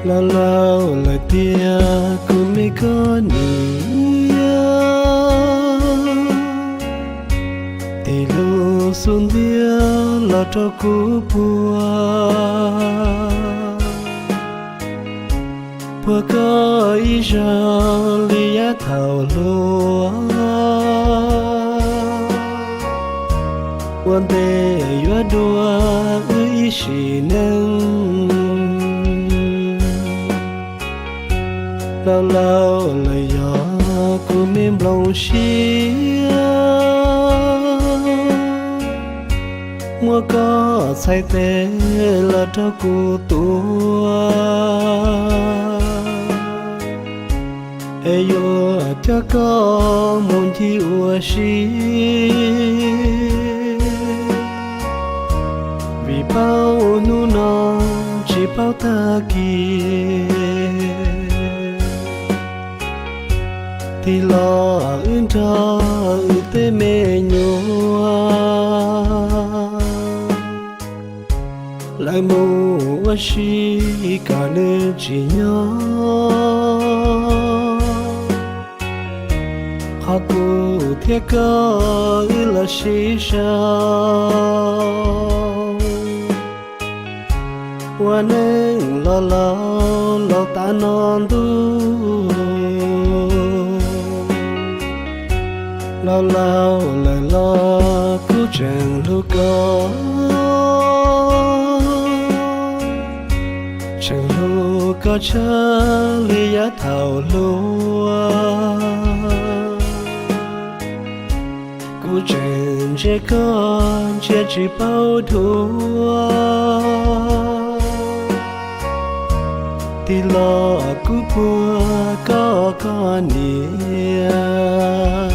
Laus laus lawm tiag kuv me koj niam, tis lub xub ntiag los rau kuv puag, puag koj ib zaug li yav thaum hluas, ua ntej yuav dua wb ib sim neej. Laus laus lawm yog kuv me nplooj siab, muab koj txhais tes los rau kuv tua, es yuav coj koj mus ncig ua si, vim paub hnub no tsis paub tag kis. Tig los wb nrog wb tej me nyuam lawv mus ua si kom nws tsis nyob, qhov kuv thiab koj wb los sib sau ua neej los laus laus tas no ntuj. Laus laus lawm los kuv tseem hlub koj, tseem hlub koj tshaj li yav thaum hluas. Kuv tseem ntsia koj ntsia tsis paub dua, tig los kuv puag koj koj niam.